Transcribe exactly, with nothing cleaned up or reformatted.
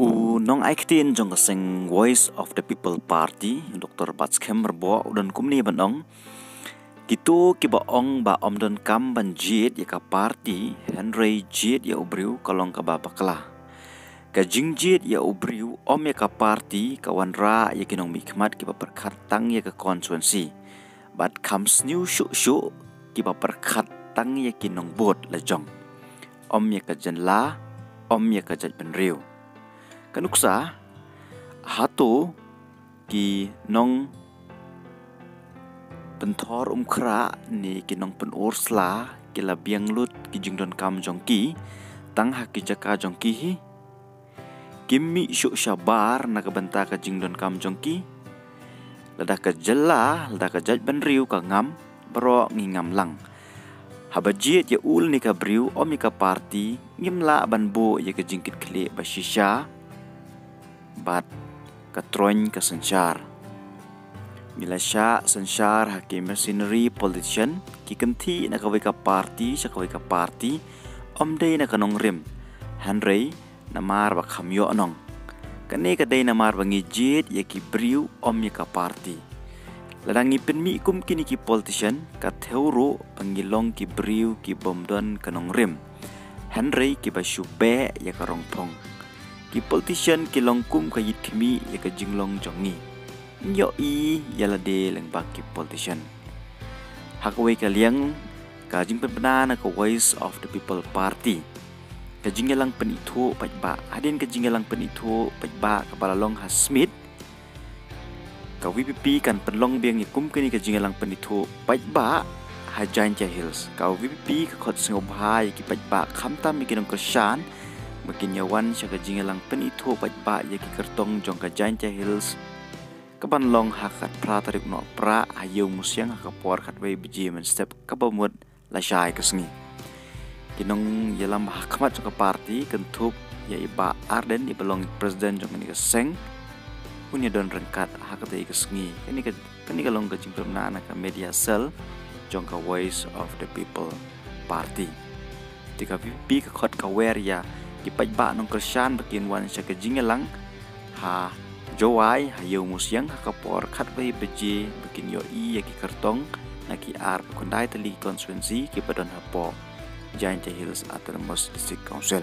U nongai ktien jong ka seng Voice of the People Party, Doctor Batskhem Rebok, u don kumne ban ong: Kito kiba ong ba ym donkam ban jied ïa ka party, hynrei jied ïa u briew, ka long kaba bakla. Ka jingjied ïa u briew, ym ïa ka party, ka wanrah ïa ki nongmihkhmat kiba pyrkhat tang ïa ka constituency. Bad kham sniew shuh shuh kiba pyrkhat tang ïa ki nongbud la jong. Ym ïa ka jylla, ym ïa ka jaitbynriew. Ka nuksa, hato ki nongpynthor umkhrah ne ki nongpynur sla ki la biang lut ki jingdonkam jong ki tang ha ki jaka jong ki hi? Kim mih shuh shabar na ka bynta ka jingdonkam jong ki? Lada ka jylla, lada ka jaitbynriew ka ngam, baroh ngi ngam lang. Haba jied ïa u ne ka briew, ym ïa ka party, ngim lah ban buh ïa ka jingkitkhlieh ba shisha bad ka troiñ ka synshar. Ngi la shah synshar ha ki mercenary politician, ki kynthih na kawei ka party sha kawei ka party, ym dei na ka nongrim, hynrei namar ba kham ïoh nong. Kane ka dei namar ba ngi jied ïa ki briew, ym ïa ka party. Lada ngi pynmih kum kine ki politician, ka thew ruh ba ngi long ki briew ki bym don ka nongrim, hynrei kiba shu beh ïa ka rongphong. Ki politician ki long kum ka ïit khmih ïa ka jinglong jong ngi. Ngi ïohi ïa lade lyngba ki politician. Ha kawei ka liang, ka jingpynbna na ka Voice of the People Party, ka jingïalang pynithuh paidbah. Hadien ka jingïalang pynithuh paidbah kaba la long ha Smit, ka V P P kan pynlong biang ïa kum kane ka jingïalang pynithuh paidbah ha Jaintia Hills. Ka V P P ka khot sngewbha ïa ki paidbah, khamtam ïa ki nongkyrshan, ba kin ïa wan sha ka jingïalang pynithuh paidbah ïa ki kyrtong jong ka Jaintia Hills, kaban long ha ka khatphra tarik Nohprah ha Ïew Musiang ha ka por khatwei baje mynstep, kaba mut lashai ka sngi. Ki nongïalam ba ha khmat jong ka party, kynthup ïa i Bah Ardent, iba long president jong kane ka seng, un ïa don ryngkat ha katei ka sngi. Kane ka, kane ka long ka jingpynbna na ka media cell jong ka Voice of the People Party. Te ka V P P ka khot ka wer ïa ki paidbah nongkyrshan ba kin wan sha ka jingïalang ha Jowai ha Ïew Musiang ha ka por khatwei baje, ba kin ïohi ïa ki kyrtong na ki ar khyndai tylli ki constituency kiba don hapoh Jaintia Hills Autonomous District Council.